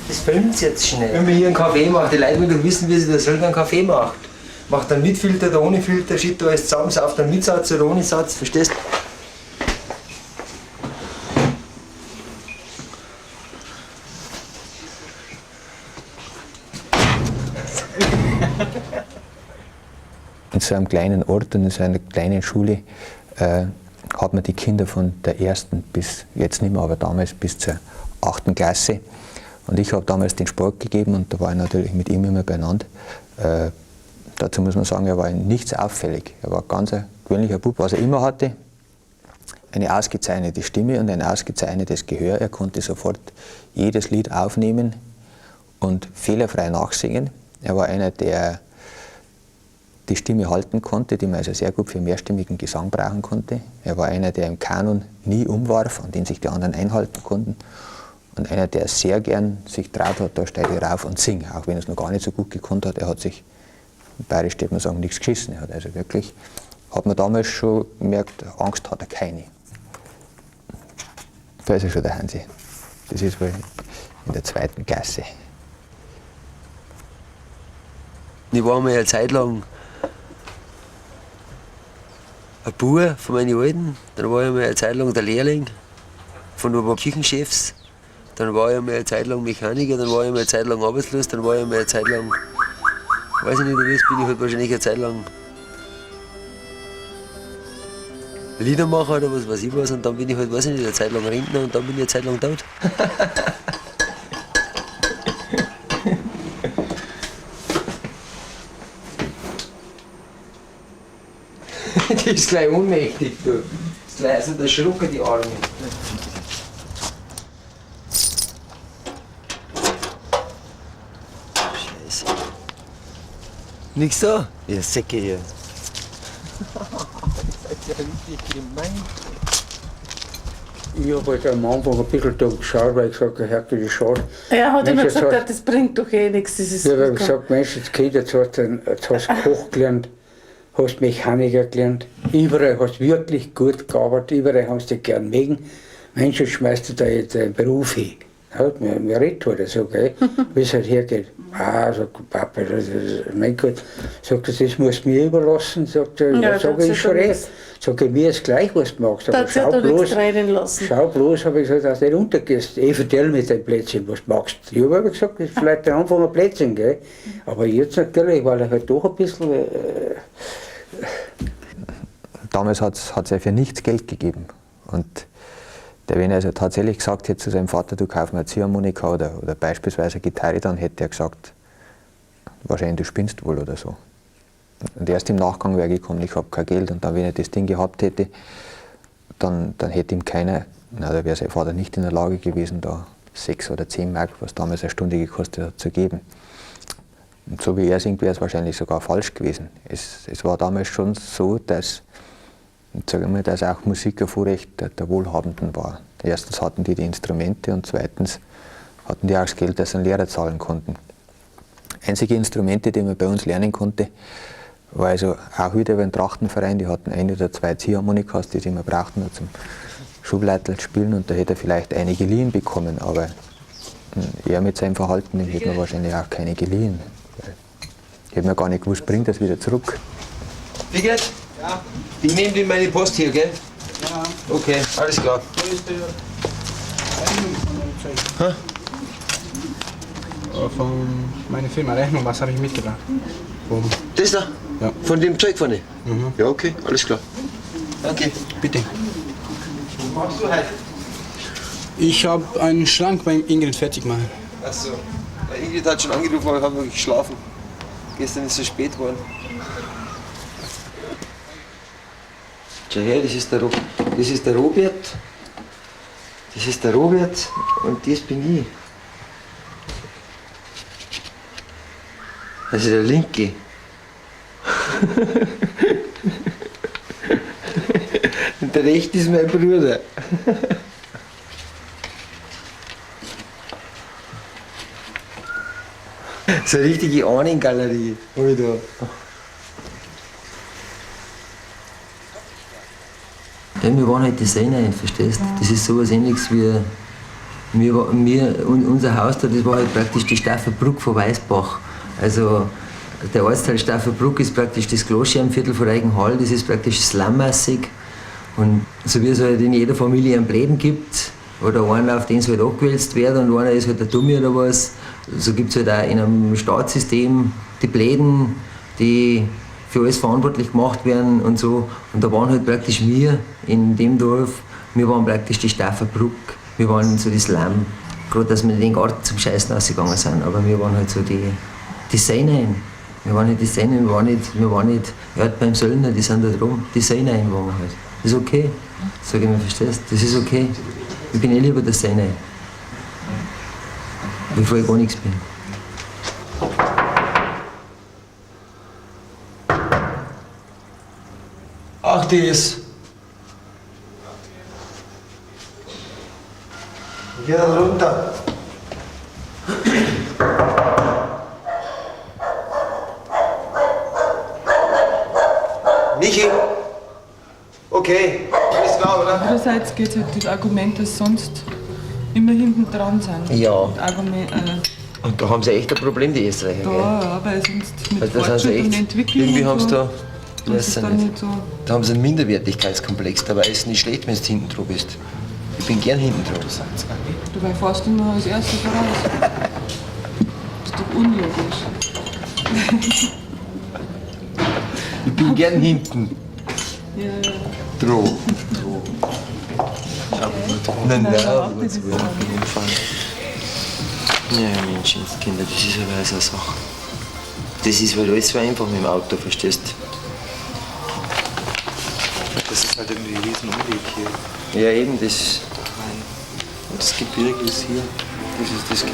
Das filmt jetzt schnell. Wenn man hier einen Kaffee macht, die Leute wollen doch wissen, wie sich der selber einen Kaffee macht. Macht dann mit Filter oder ohne Filter, schiebt da alles zusammen, sauft dann mit Satz oder ohne Satz, verstehst? In so einem kleinen Ort und in so einer kleinen Schule hat man die Kinder von der ersten bis, jetzt nicht mehr, aber damals bis zur 8. Klasse. Und ich habe damals den Sport gegeben und da war ich natürlich mit ihm immer beieinander. Dazu muss man sagen, er war in nichts auffällig. Er war ganz ein gewöhnlicher Bub, was er immer hatte. Eine ausgezeichnete Stimme und ein ausgezeichnetes Gehör. Er konnte sofort jedes Lied aufnehmen und fehlerfrei nachsingen. Er war einer, der die Stimme halten konnte, die man also sehr gut für mehrstimmigen Gesang brauchen konnte. Er war einer, der im Kanon nie umwarf, an den sich die anderen einhalten konnten. Und einer, der sehr gern sich traut hat, da steige ich rauf und sing, auch wenn er es noch gar nicht so gut gekonnt hat. Er hat sich, bayerisch würde man sagen, nichts geschissen. Er hat also wirklich, hat man damals schon gemerkt, Angst hat er keine. Da ist er schon, der Hansi. Das ist wohl in der 2. Klasse. Ich war mal eine Zeit lang ein Bub von meinen Alten, dann war ich mal eine Zeit lang der Lehrling von ein paar Küchenchefs, dann war ich mal eine Zeit lang Mechaniker, dann war ich mal eine Zeit lang arbeitslos, dann war ich mal eine Zeit lang, weiß ich nicht, jetzt bin ich halt wahrscheinlich eine Zeit lang Liedermacher oder was weiß ich was, und dann bin ich halt, weiß ich nicht, eine Zeit lang Rentner und dann bin ich eine Zeit lang tot. Die ist gleich ohnmächtig, du. Das ist gleich so der Schrucker, die Arme. Scheiße. Nix da? Ja, Säcke hier. Das ist ja richtig gemein. Ich hab halt am Anfang ein bisschen da geschaut, weil ich gesagt hab, Herr, das ist schade. Er hat immer Mensch, jetzt gesagt, hast das bringt doch eh nichts. Das ist Ich hab kein gesagt, Mensch, jetzt Kind, jetzt hast du Koch gelernt, hast Mechaniker gelernt, überall hast du wirklich gut gearbeitet, überall haben sie dich gern mögen. Mensch, jetzt schmeißt du da jetzt deinen Beruf hin. Ja, mir redet halt so, gell, wie es halt hergeht. Ah, sagt Papa, das ist, mein Gott, sagt er, das musst du mir überlassen, sagt er, Ja, ja, sag da ich, hat sie ist schon doch recht. nichts. Sag ich, mir ist gleich, was du machst, Da aber hat sie doch nichts reinen lassen. schau bloß, hab ich gesagt, dass du nicht untergehst. Ich verteile mit deinem Plätzchen, was du machst. Ich hab aber gesagt, das ist vielleicht der Anfang ein Plätzchen, gell. Aber jetzt natürlich, weil er halt doch ein bisschen. Damals hat's ja für nichts Geld gegeben. Und der, wenn er also tatsächlich gesagt hätte zu seinem Vater, du kauf mir eine Ziehharmonika oder beispielsweise eine Gitarre, dann hätte er gesagt, wahrscheinlich du spinnst wohl oder so. Und erst im Nachgang wäre gekommen, ich hab kein Geld. Und dann, wenn er das Ding gehabt hätte, dann hätte ihm keiner, na, da wäre sein Vater nicht in der Lage gewesen, da 6 oder 10 Mark, was damals eine Stunde gekostet hat, zu geben. Und so wie er singt, wäre es wahrscheinlich sogar falsch gewesen. Es war damals schon so, dass auch Musik ein Vorrecht der Wohlhabenden war. Erstens hatten die die Instrumente und zweitens hatten die auch das Geld, das sie einen Lehrer zahlen konnten. Einzige Instrumente, die man bei uns lernen konnte, war also auch wieder über den Trachtenverein. Die hatten 1 oder 2 Ziehharmonikas, die sie immer brauchten, um zum Schubleitel spielen, und da hätte er vielleicht eine geliehen bekommen, aber er mit seinem Verhalten, dem hätte man wahrscheinlich auch keine geliehen. Ich hätte mir gar nicht gewusst, bringt das wieder zurück. Wie geht's? Ja. Ich nehme dir meine Post hier, gell? Ja. Okay, alles klar. Wo ist die Rechnung von dem Zeug? Hä? Von meiner Firma Rechnung, was habe ich mitgebracht? Oben. Das da? Ja. Von dem Zeug vorne? Mhm. Ja, okay, alles klar. Danke. Bitte. Was machst du heute? Ich hab einen Schrank beim Ingrid fertig gemacht. Ach so. Ja, Ingrid hat schon angerufen, aber ich hab noch geschlafen. Gestern ist es spät geworden. Schau her, das ist der Robert. Das ist der Robert und das bin ich. Das ist der Linke. Und der Rechte ist mein Bruder. So eine richtige Ahnengalerie hab ich da. Ja, wir waren halt Designer, verstehst du? Das ist sowas Ähnliches wie Wir, unser Haus da, das war halt praktisch die Stafferbruck von Weißbach. Also der Ortsteil Stafferbruck ist praktisch das Kloschernviertel von Reichenhall, das ist praktisch slummäßig. Und so wie es halt in jeder Familie einen Blöden gibt, oder einen, auf den es halt abgewälzt wird und einer ist halt der Dumme oder was, so gibt es halt auch in einem Staatssystem die Blöden, die für alles verantwortlich gemacht werden und so. Und da waren halt praktisch wir in dem Dorf, wir waren praktisch die Stafferbruck, wir waren so die Slum. Gerade, dass wir in den Garten zum Scheißen rausgegangen sind, aber wir waren halt so die Seinen. Wir waren nicht die Seinen, wir waren nicht, ja, beim Söllner, die sind da drum, die Seinen waren wir halt. Das ist okay, sag ich mir, verstehst? Das ist okay. Ich bin eh lieber der Seine, bevor ich gar nichts bin. Ach, das. Geh dann runter. Michi! Okay, alles klar, oder? Andererseits geht halt das Argument, dass sonst immer hinten dran sind. Ja. Und Argument, Und da haben sie echt ein Problem, die Österreicher. da, Gell? aber sonst mit Also das haben sie Fortschritt und echt, Entwicklung Irgendwie und haben sie so, da, das weiß ist ich dann nicht. nicht so. Da haben sie einen Minderwertigkeitskomplex, dabei ist es nicht schlecht, wenn du hinten dran bist. Ich bin gern hinten dran. Dabei fährst du immer als Erster voraus. Das ist doch unlogisch. Ich bin gern hinten Ja. dran. Nein, nein, überhaupt nicht. Ja, Menschenskinder, das ist aber so eine Sache. Das ist halt alles so einfach mit dem Auto, verstehst Das ist halt irgendwie ein riesen Umweg hier. Ja, eben, das. Und das Gebirge ist hier. Das ist das Gebirge.